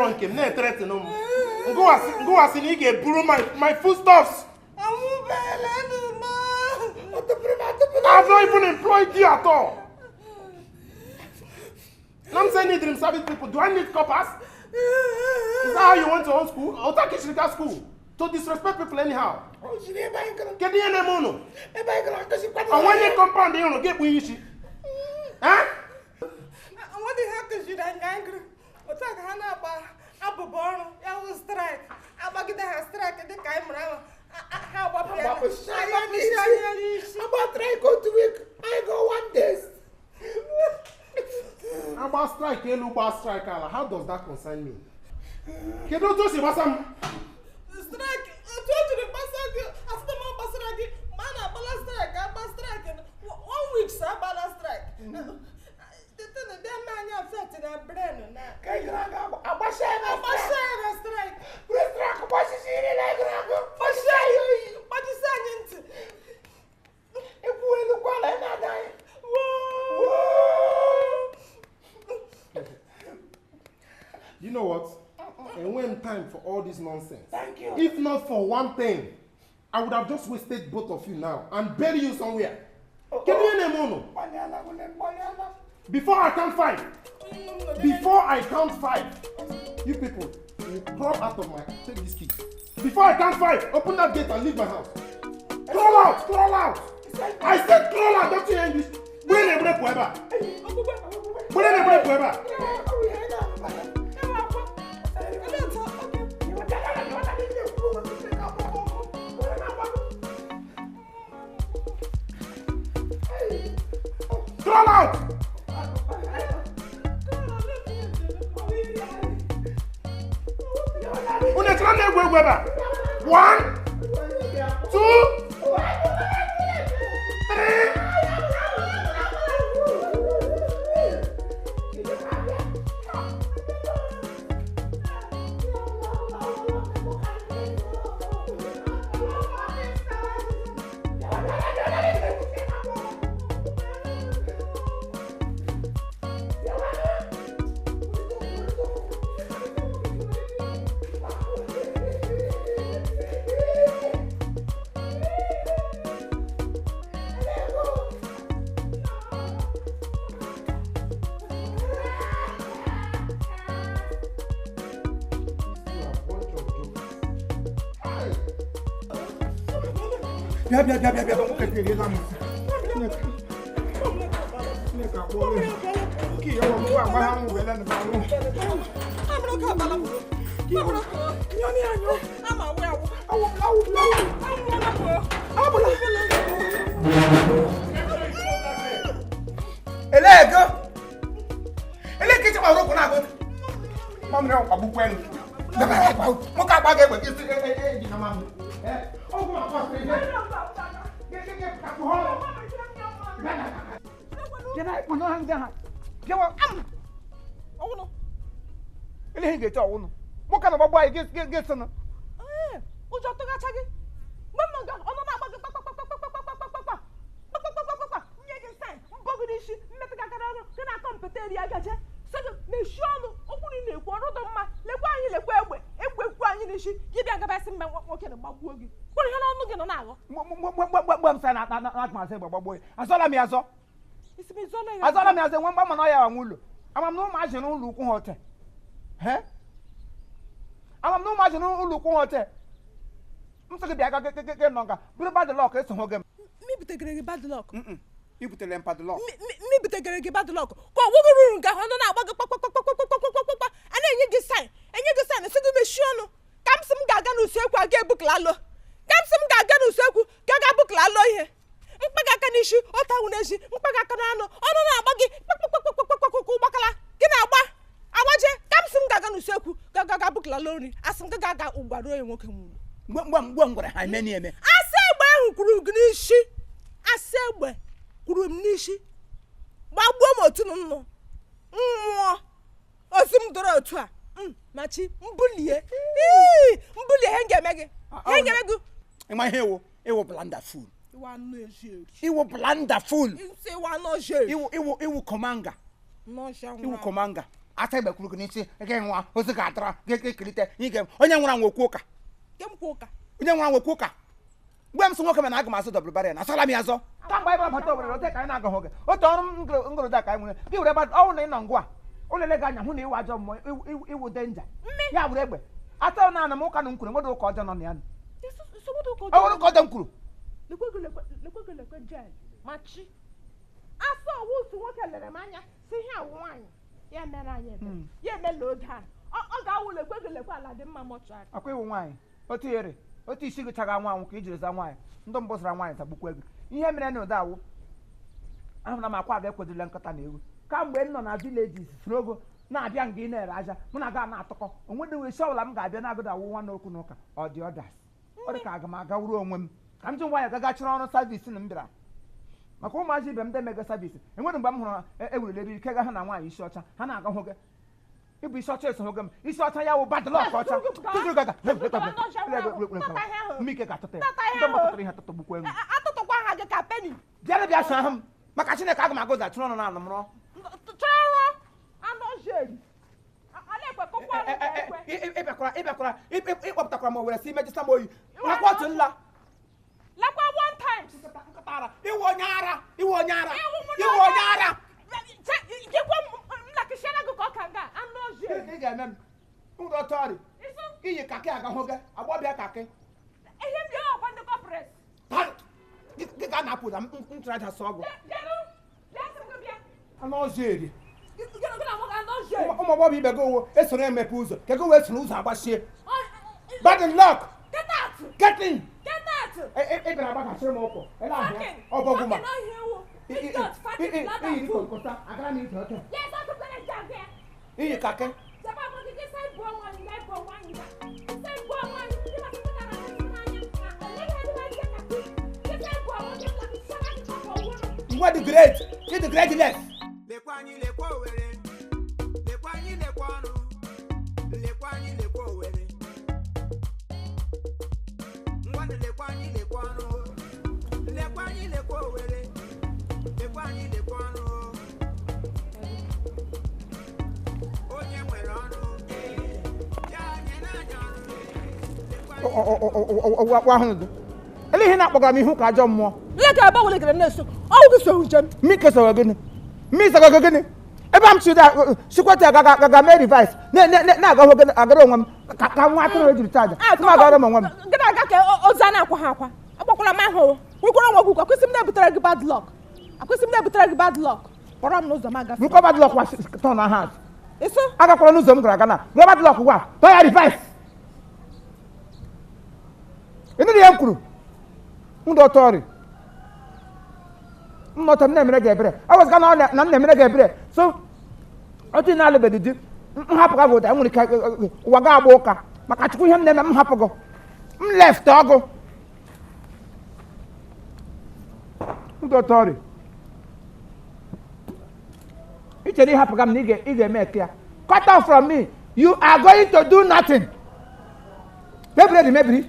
na-awụrọ nke m na-ethreaten m. Ngụwasị na ị ga-eburu my foodstuffs. I've not even employed you at all. Now I'm saying dream service people. Do I need coppers? Is that how you want to own school? Otakishirika school. To disrespect people anyhow. Get the name. And when you compound, you don't get we. Huh? What the heck is you angry? Strike. About 3 go to week. I go 1 day. About strike, elu strike. How does that concern me? Kedu otu o si gbasa m? Strike. Otu o jiri gbasa gị, asịta m gbasara gị, ma a na-agbala strike, agba strike. 1 week sa agbala strike. Tete na bịa mee anya affect na brain na. Ka ị gara aga agbasa na strike. Bụrụ strike gbasisi iri na ị gara aga. Gbasisi anyị oyi. Gbajisi anyị ntị. Ekwu elu kwala ị na-ada anyị. You know what? And when time for all this nonsense. Thank you. If not for one thing, I would have just wasted both of you now and bury you somewhere. Can you name Ono? Before I count 5, before I count 5, you people will crawl out of my. Take this key. Before I count 5, open that gate and leave my house. Crawl out, crawl out. I said crawl out. Don't you hear English? Crawl out! 1, 2, 3. Ụjọ tụgacha gị mgbe m ga ọnụ na-agba gị kpakpakpakpakpakpakpakpakpa kpakpakpakpakpa nye gị saịn mbọ gị n'isi mmetụ gị aka n'ọnụ gị na-akọ mpete eri agaje sị gị mechie ọnụ okwu na ị na-ekwu ọrụ dị mma lekwa anyị lekwa egbe egbe ekwu anyị n'isi gị bịa gabasị mma nwoke na gbagbuo gị kwere ihe n'ọnụ gị nọ na-aghọ mgbe m sa na atụmasị gbagbuo ya azọla m ya azọ azọla m ya azọ nwe mgba mana ọ ya nwe ụlọ ama m na ụmụazị n'ụlọ ukwu ha ote ama m na ụmụazị n'ụlọ ukwu ha ote m sị gị bịa ga nọ nga bụrụ badlọk esogho gị m mbibutegere gị badlọk ibutere m padlọk mbibutegere gị badlọk ka ọ gwụgụrụ uru nke ahụ nọ na-agba gị kpakpakpakpakpakpakpakpa a na-enye gị saịn enye gị saịn sị gị mechie ọnụ ka m sị m ga-aga n'usekwu aga ebuklalụ ka m sị m ga-aga n'usekwu ga-aga buklalụ ihe mkpaga aka n'isi ọta ahụ n'ezi mkpaga aka n'anụ ọnụ na-agba gị kpakpakpakpakpakpakpakpa gbakala gị na-agba agbaje ka m sị m ga-aga n'usekwu ga-aga buklalụ nri asị m ga-aga ụgbara onye nwoke nwụrụ mgbe m gwara ha eme na-eme asị egbe ahụ kwuru gị n'isi asị egbe kwuru m n'isi gbagbuo m otu nnụ mmụọ ozi m dọrọ otu a machi mbulie mbulie ihe ga-eme gị ihe ga-eme gị ịma ihe ewu ewu blanda fool iwu blanda fool iwu iwu iwu komanga iwu komanga Asa egbe kwuru gị n'isi gị nwa ozi ga-atara gị ekirite ike onye nwụrụ anwụ okwu ụka. Onye nwụrụ anwụ okwu ụka. Mgbe m sị nwoke mana aga m azụ double barrel asala m ya azọ. Kamgbe anyị bata Owerri ote ka anyị na-agahụ gị otu ọrụ ngụrụda ka anyị nwere gị were ọnwụ na ị nọ ngwa ụlele gị anya hụ na iwu ajọ mmụọ iwu denja ya were egbe ata na ana m ụka na m kwuru nwere ụka ọjọọ nọ na ya ọ nwere ụka ọjọọ m kwuru asọ owu nwoke lere m anya si ihe awụ nwaanyị ya mere anyị ebere ya emela oge a ọ ga-awụ lekwe gị lekwe ala dị mma mọchụarị akwa iwu nwaanyị otu ihere otu isi gị chaga nwa anwụ ka i jiri za nwaanyị ndị mbụ zara nwaanyị zagbukwa gị ihe mere na ụda awụ ahụra m akwa aga ekwedola nkata na ewu kamgbe m nọ na vileji soro ogo na-abịa nga ị na-ere aja mụ na ga na-atụkọ onwedịghị isi ọbụla m ga-abịa na-agụda awụ nwa n'okwu n'ụka ọ dị ọdas ọ dị ka aga m agawuru onwe m ka m ji nwaanyị gagachiri ọrụ savisi na m bịara maka ụmụazị ibe m ndị mega savisi enwere mgbe m hụrụ ewurele ebe ike ga ha na nwaanyị isi ọcha ha na-aga hụ gị ịbụ isi ọcha eso hụ gị m isi ọcha ya wụ badlọk ọcha mmike ga-atụta ya ndị mgbakọtara ihe atụtụgbukwa enwe atụtụkwa ha gị ka peni bịara bịa saa ahụ m maka Chineke aga m agụza chụrụ ọnụ na ala m rụọ ịbịakwara ịkpọpụtakwara m Owerri si imejisa m oyi nakwa otu nla lekwa one times iwe onye ara iwe onye ara iwe onye ara ị ga-eme m ụlọ ọtọ ọrị iyi kakị agahụ gị agbọbịa kakị gị ga na-apụ na ntụrụ aja sọ ọgwụ anụ ọzọ eri ụmụ agbọghọ ibe gị owo esoro emepe ụzọ ka gị wee soro ụzọ agbachie bad luck get in ị bịara agbakasịrị m ụkwụ ọbọgwụ ma iyiri kọta agara m ije ọcha iyi kakị ngwa dị great dị greatness lekwa anyị lekwa Owerri lekwa anyị lekwa ọrụ lekwa anyị lekwa Owerri ngwanụ lekwa anyị lekwa ọrụ lekwa anyị lekwa Owerri lekwa anyị lekwa ọrụ onye nwere ọrụ ya nye n'anya ọrụ ele ihe na-akpọgara m ihu ka ajọ mmụọ nleka ebe ọbụla gere na-eso ọwụ gị so njem mmike soro gịnị mmiri soro gịnị ebe m chikweta gaga mee rivise na-agahụ agara onwe m ka nwa atụrụ ejiri chaja m agara m onwe m gị na-aga ka ozu a na-akwa ha akwa agbakwara m ahụ nwekwara onwe gị ụkwa akwụsị m na-ebutere gị bad luck akwụsị m na-ebutere gị bad luck kpọrọ m n'ụzọ m agafe rukọ bad luck tọn ahụ azụ ịsụ agakwara n'ụzọ m gara aga na rụọ bad luck gwa tọ ya rivise ị nụrụ ihe m kwuru ndụ ọtọ ọrị mmụta m na-emere gị ebere ọ gwazịga na m na-emere gị ebere so otu na-alụbeghị di m hapụ gị ụda nwere ike ụwa gị agba ụka maka Chukwu ihe m na-eme m hapụ gị m left ọgụ ndụ ọtọ ọrị ị chere ịhapụ gị m na ị ga-eme eke ya cut off from me you are going to do nothing mebiri dị mebiri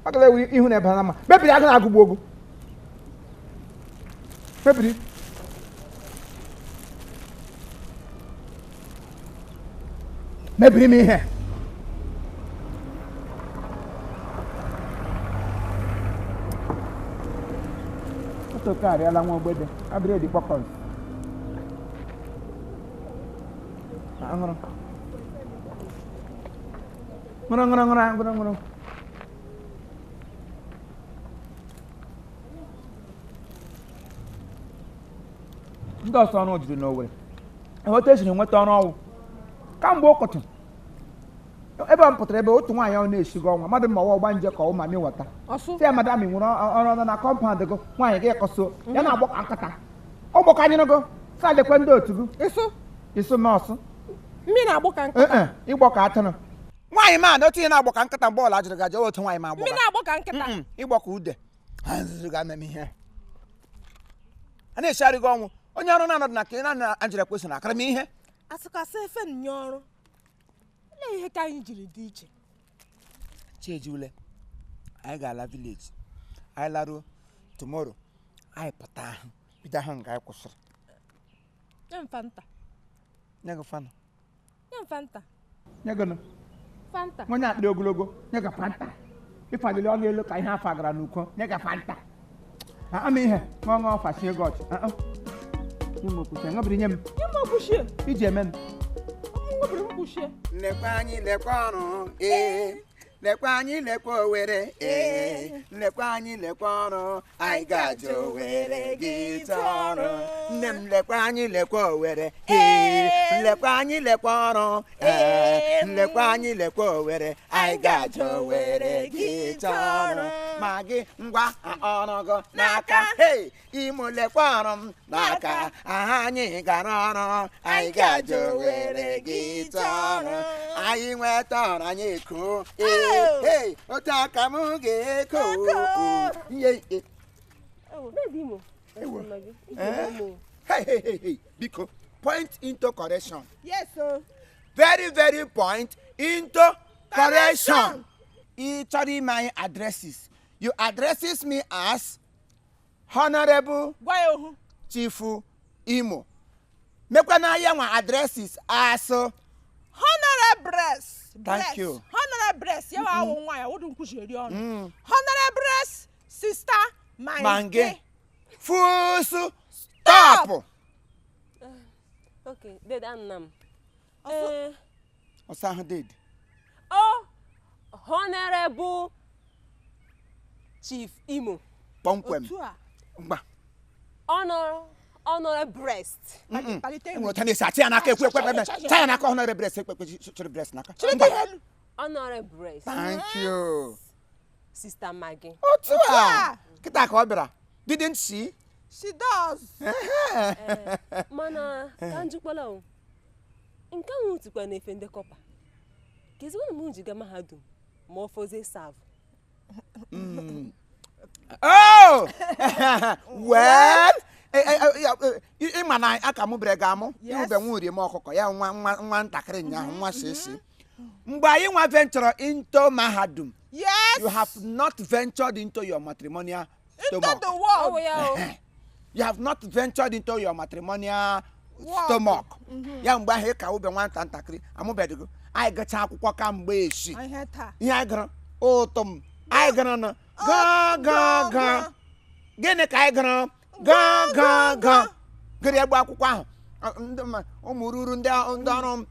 ọ gara ewu ihu na ebe na mma mebiri agụ na-agụgbu ogu mebiri mebiri m ihe otu karịala nwa ogbede abịrị kpọkọs ṅụrụ ṅụrụ ṅụrụ ṅụrụ ṅụrụ ndị ọsọ ọrụ juru n'Owerri enweta esiri nweta ọrụ ọnwụ kamgbe ụkọtụ ebe m pụtara ebe otu nwaanyị ọ na-esigo ọnwa mmadụ ma ọwa ọgba nje ka ọ ma mi nweta sị ya madam nwere ọrụ ọrụ na kọmpaụnd gị nwaanyị gị kọso ya na-agbakọ nkata ọ gbakọnyere gị sa lekwe ndị otu gị ịsụ ma ọsụ mmiri na-agbọ ka nkịta ịgbọ ka atụrụ nwaanyị ma na otu ihe na-agbọ ka nkịta mgbe ọla jụrụ gị ajọ otu nwaanyị ma agbọ mmiri na-agbọ ka nkịta ịgbọ ka ude ha nzuzo ga-eme m ihe a na-echigharị gị ọnwụ onye ọrụ na-anọdụ na ka ị na Angela kwesịrị na akara m ihe asịkasị efe nye ọrụ olee ihe ka anyị jiri dị iche Chiejiule anyị ga-ala vileji anyị laruo tomorrow anyị pụta ahụ bido ahụ nga anyị kwụsịrị Nye m Fanta. Nye gị Fanta. Nye m Fanta. Nye gị nụ. Fanta. Onye akpịrị ogologo, nye gị Fanta. Ịfadịrị ọnụ elu ka ihe afọ gara n'uko, nye gị Fanta. Ama ihe, ṅụọ fasie gị ọchị. Nye m okwuchie, ṅụbiri nye m. Nye m okwuchie. Iji eme m. Ṅụbiri m kwuchie. Lekwa anyị lekwa ọrụ, ee. Lekwa anyị lekwa Owere, ee. Lekwa anyị lekwa ọrụ, anyị ga-aja Owere gị tọọ ọrụ. Nne m lekwa anyị lekwa Owere, ee. Lekwa anyị lekwa ọrụ, ee. Lekwa anyị lekwa Owere, anyị ga-aja Owere gị tọọ ọrụ. Ma gị ngwa ọrụ gị n'aka, hey, Imo lekwa ọrụ m n'aka, aha anyị gara ọrụ, anyị ga-aja Owere gị tọọ ọrụ. Anyị nweta ọrụ anyị eko, ee. Hey, otu aka m ga-eko. Hey, hey, hey, hey, biko, point into correction. Yes, sir. Very, very point into correction. Each my addresses. You addresses me as Honorable Chief Imo. Mekwana ya nwa addresses as Honorable. Thank you. Honorable, you are one. I wouldn't push you on. Honorable Sister Mange. Fusu stop. Okay, dead Annam. Osaha dead. Oh, Honorable Chief Imo. Pomkwem. Honorable breast. Honorable breast. Thank you. Sister Maggie. Otua. Kita ka obira. Didn't she? She does. Mana ka njukwala o. Nke ahụ tikwa na efe ndị kọpa. Kezi unu m ji ga mahadum ma ọ fọzie serve. Oh! Well, ịma na aka mụ bere ga-amụ ịhụbe nwa uri m ọkụkọ ya nwa ntakịrị nyaahụ nwa sisi. Mgbe anyị nwa venture into mahadum. Yes. You have not ventured into your matrimonial stomach. Into the world. Oh, yeah. You have not ventured into your matrimonial stomach. Ya mgbe ahụ ka ube nwata ntakịrị amụbedogo anyị gụchaa akwụkwọ kamgbe echi. Ihe anyị gụrụ ụtọ m anyị gụrụ nụ gaa gaa gaa. Gịnị ka anyị gụrụ? Gaa gaa gaa. Gịrị egbe akwụkwọ ahụ ụmụ ruru ndị ọrụ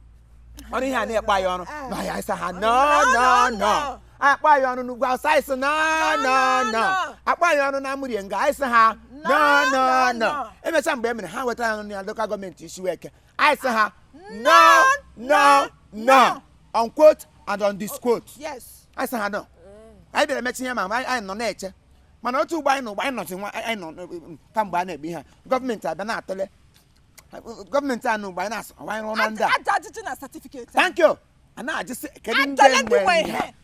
ọrụ ihe a na-ekpe anyị ọrụ na ya ịsa ha no no no. Akpa anyị ọrụ n'ugwu awụsa anyị sị no no no. Akpa anyị ọrụ na amụrie nga anyị sị ha no no no. Emechaa mgbe e mere ha wetara ọrụ na lokal gọọmenti Isiweke anyị sị ha no no no on quote and on this quote. Yes. Anyị sị ha no. Anyị bịara emechi ihe ma anyị nọ na-eche mana otu ugbo anyị nọ ugbo anyị nọzi nwa anyị nọ kamgbe a na-egbe ihe a gọọmenti abịa na-atụle gọọmenti anụ ugbo anyị na-asụ anyị rụọ na ndị a. Aja ajụjụ na certificate. Thank you. A na-ajụsị kedu ndị nwe ihe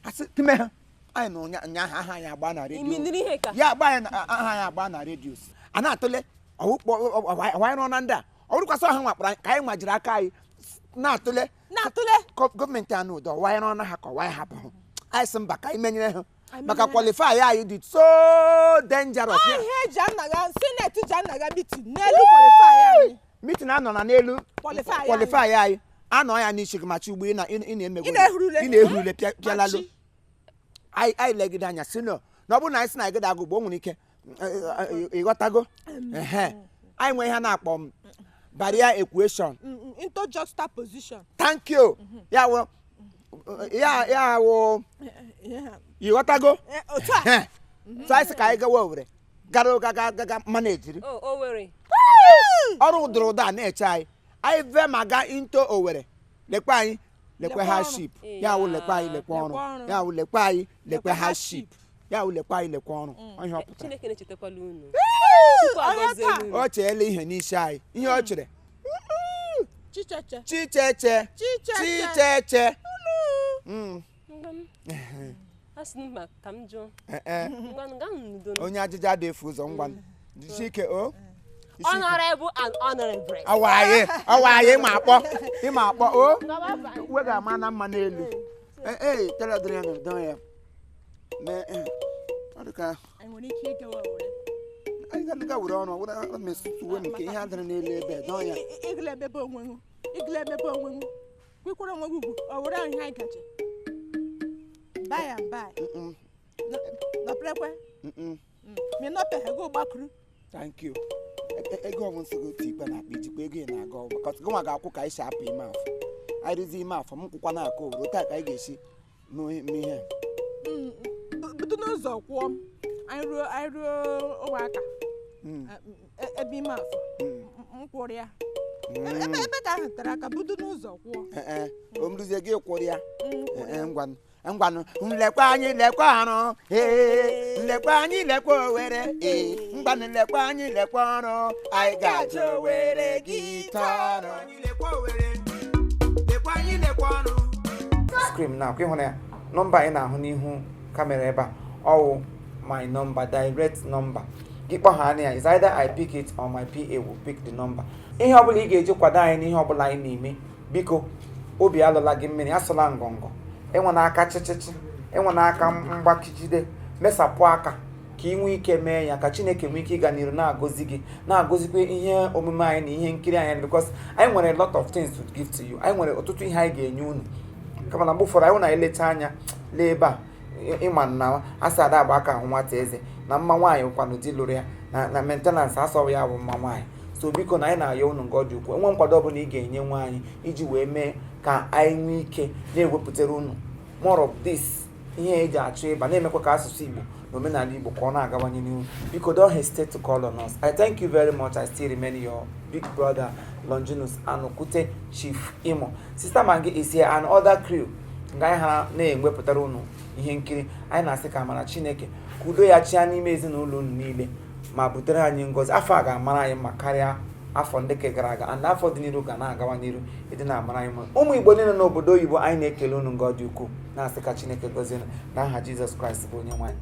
asị time ha anyị nọ ụnyaahụ aha anyị agba na redio ya agba anyị aha anyị agba na redio a na-atụle ọwụkpọ anyị rụọ na ndị a ọ bụrụkwasị ọha nwakpara ka anyị nwajiri aka anyị na-atụle gọọmenti anụ ụdọ ọwa anyị rụọ na ha ka ọwa anyị hapụ ha anyị sị mba ka anyị menyere ha maka qualify anyị dị so dangerous. Ihe eji anaga seneti ji anaga meeting n'elu qualify anyị. Meeting anọ na n'elu qualify anyị anọ ya n'isi gị machi ugbo ị na-emegbu ị na-ehurule pịalalụ anyị legide anya si na ọ bụrụ na anyị si na anyị gịda agụ ugbo o nwere ike ịghọtago anyị nwee ihe na-akpọ m barrier equation into juxtaposition. Thank you. Ya wụ ya wụ ịghọtago so anyị sị ka anyị gawa Owere gara gaga gaga mana ejiri ọrụ ụdụrụ ụda na-eche anyị anyị ve ma ga into Owere lekwa anyị lekwe hardship ya wụ lekwa anyị lekwa ọrụ ya wụ lekwa anyị lekwe hardship ya wụ lekwa anyị lekwa ọrụ ihe ọ pụtara. Chineke na-echetakwala unu. O cheela ihe n'isi anyị ihe ọ chere chicheche chicheche. Onye ajụjụ adịghị efu ụzọ ngwa jisie o. Honorable and honorable. Awaye ma akpọ ịma akpọ o uwe ga-ama na mma n'elu. Ee tere dịrị ya na dọ ya. Mee ọ dị ka anyị nwere ike ịgawa Owere. Anyị Ịga were ọrụ were mesụtụwe m nke ihe adịrị n'elu ebe dọọ ya. Igile emebe onwe gị, igile emebe onwe gị, kwekwara onwe gị ugwu, ọ were ihe anyị gaje. By and by. Nọprekwe. Ma ị nọpeghị gị gbakụrụ. Thank you. Ego ọbụ nsọ gị otu ikpe na-akpa ijikwa ego ị na-aga ọgwụ ka gịnwa ga-akwụ ka anyị si apụ ime afọ anyị rụzie ime afọ m kwụkwa na-akụ obodo taa ka anyị ga-esi n'ihe. Bido n'ụzọ kwụọ anyị ruo ụmụaka ebe ime afọ m kwụrụ ya ebe ka ahụ tere aka bido n'ụzọ kwụọ. O m rụzie gị kwụrụ ya. Ngwanụ ngwanụ, nlekwa anyị lekwa ọrụ, ee, nlekwa anyị lekwa Owere, ee, ngwanụ lekwa anyị lekwa ọrụ, anyị ga-aja Owere gị tọrọ. Screen na ịhụ na ya nọmba anyị na-ahụ n'ihu kamera ebe a ọwụ my number, direct number gị kpọọ ha anya. Is either I pick it or my PA will pick the number. Ihe ọbụla ị ga-eji kwado anyị n'ihe ọbụla anyị na-eme, biko obi alụla gị mmiri, asụla ngọngọ, enwe n'aka chịchịchị, enwe n'aka mgbakijide, mesapụ aka ka ị nwee ike mee ya ka Chineke nwee ike ịga n'iru na-agọzi gị, na-agọzikwa ihe omume anyị na ihe nkiri anyị, because anyị nwere a lot of things to give to you. Anyị nwere ọtụtụ ihe anyị ga-enye unu, kama na mgbe ụfọdụ anyị na-eleta anya lee ebe a ịma na asị ada agba aka ahụ nwata eze na mma nwaanyị kwanụ di lụrụ ya na maintenance asọghị ya bụ mma nwaanyị. So biko na anyị na-ayọ unu nke ọ dị ukwuu, enwe nkwado ọbụla ị ga-enye nwaanyị iji wee mee ka anyị nwee ike na-ewepụtara unu more of this ihe eji achọ ịba na-emekwa ka asụsụ Igbo na omenala Igbo ka ọ na-agawanye n'ihu. Biko don't hesitate to call on us. I thank you very much. I still remain your big brother, Longinus Anukute, Chief Imo. Sister Mangi is here and other crew nga anyị ha na-ewepụtara unu ihe nkiri. Anyị na-asị ka amara Chineke ka udo ya chia n'ime ezinụlọ unu niile ma butere anyị ngọzi. Afọ a ga-amara anyị mma karịa afọ ndị ke gara aga, and afọ dị n'iru ga na-agawa n'iru ịdị na-amara anyị mma. Ụmụ Igbo niile n'obodo oyibo, anyị na-ekele unu nga ọ dị ukwuu, na-asị ka Chineke gọzie unu n'aha Jizọs Kraịst bụ onye nwe anyị.